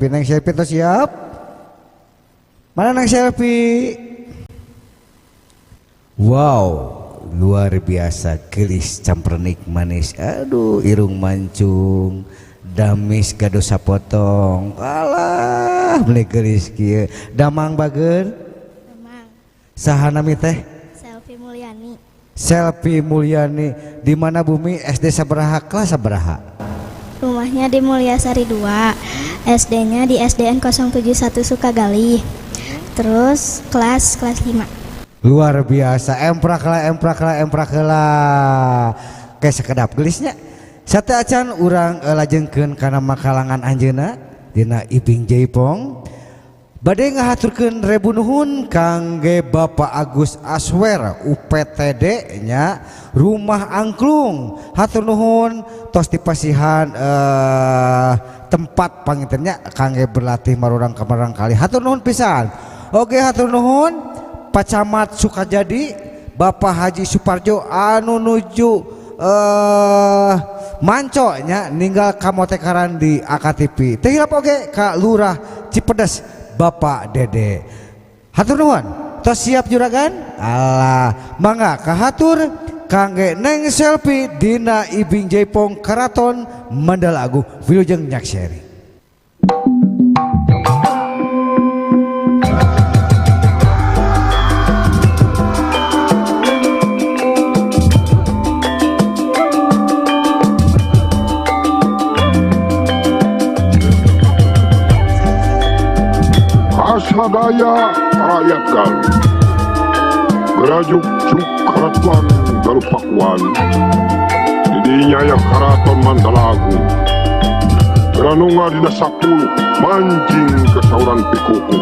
Selfie. Neng Selfie tuh siap? Mana Neng Selfie? Wow, luar biasa gelis campernik manis. Aduh, irung mancung, damis gaduh sapotong. Alah, beli gelis kieu. Damang bager? Damang. Saha nami teh? Selfie Mulyani. Selfie Mulyani. Di mana bumi? SD sabaraha, kelas sabaraha? Rumahnya di Mulyasari 2, SD-nya di SDN 071 Sukagalih. Terus kelas 5. Luar biasa, emprak lah, emprak lah, emprak lah. Kayak sekedap gelisnya. Sate acan urang lajengkeun kana makalangan anjeunna dina Ibing Jaipong. Bade ngahaturkeun rebu nuhun kangge Bapak Agus Aswer UPTD nya Rumah Angklung. Hatur nuhun tos dipasihan tempat pangintennya kangge berlatih marurang kamarang kali. Hatur nuhun pisan. Oke, hatur nuhun Pak Camat Sukajadi Bapak Haji Suparjo anu nuju manco nya ninggal kamotekaran di AKTP. Teu hilap oge ka Lurah Cipedes Bapak Dede. Hatur nuhun. Tos siap juragan? Alah, mangga kahatur kangge Neng Selfie dina Ibing Jaipong Karaton Mandala Agung wilujeng nyakseri. Sadaya rakyat Galuh, gerajuk juk keraton Galuh Pakuan, didinya ya keraton Mandala Agung, geranunga dina 10 manjing kesauran pikuku.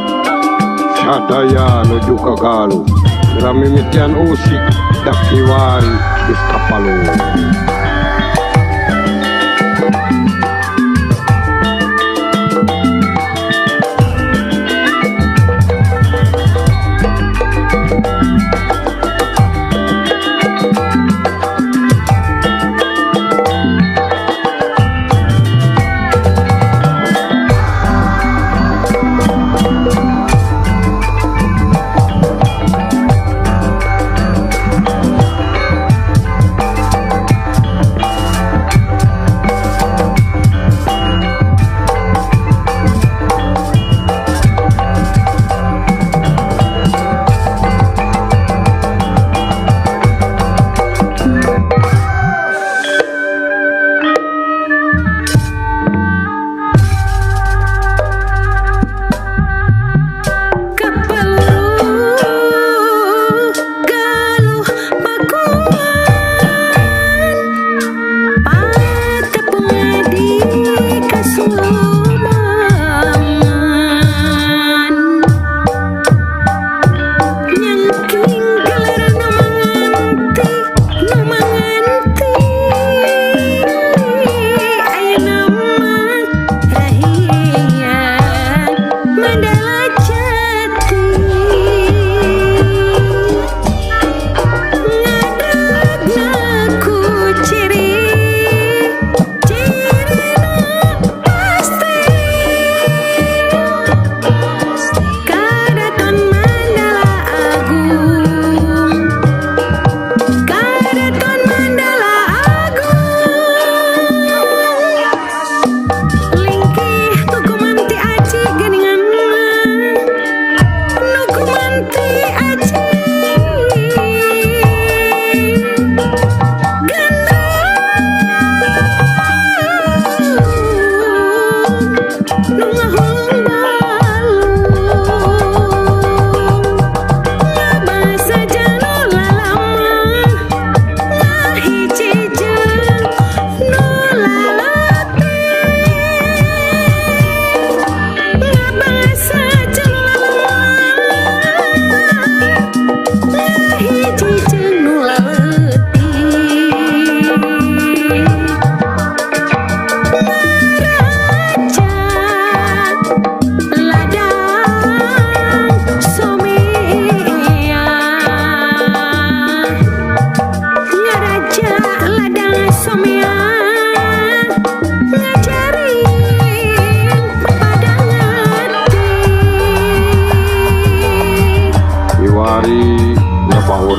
Sadaya nuju ka Galuh, geramimitian usik dak kiwari geus kapalung.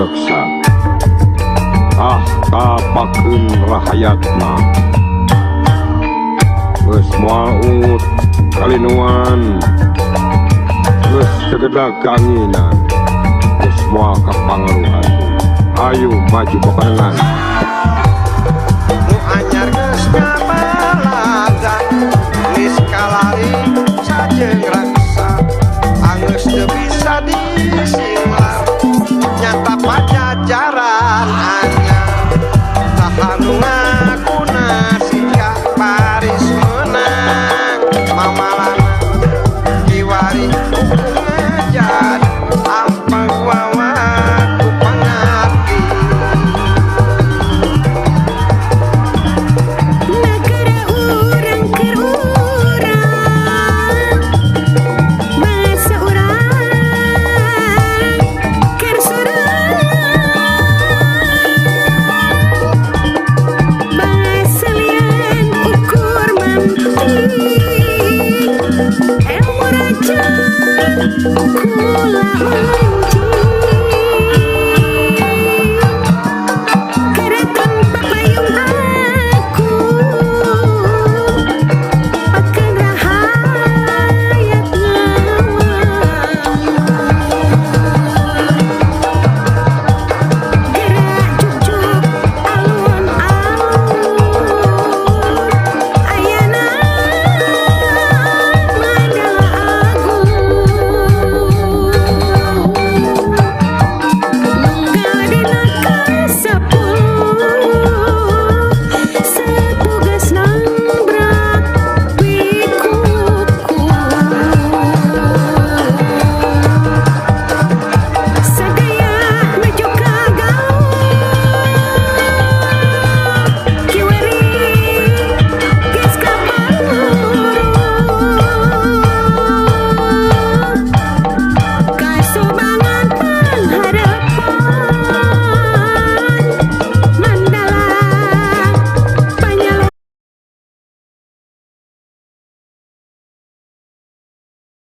Reksa. Tahta pakeun rahayatna. Geus moal ungut kalinuan. Geus segedag kanginan. Geus moal kapangaruhan. Ayo maju babarengan. Nu anyar geus ngabalaga geus kalari sajeung raksa anggeus teu bisa disinglar nyata pajajaran anyar saha nu ngakuna siga Paris meunang mamalana kiwari ngajar ampang wawa ku pangarti. Negara urang keur urang, bangsa urang keur surang, bangsa lian ukur mantik, ilmu raja kula.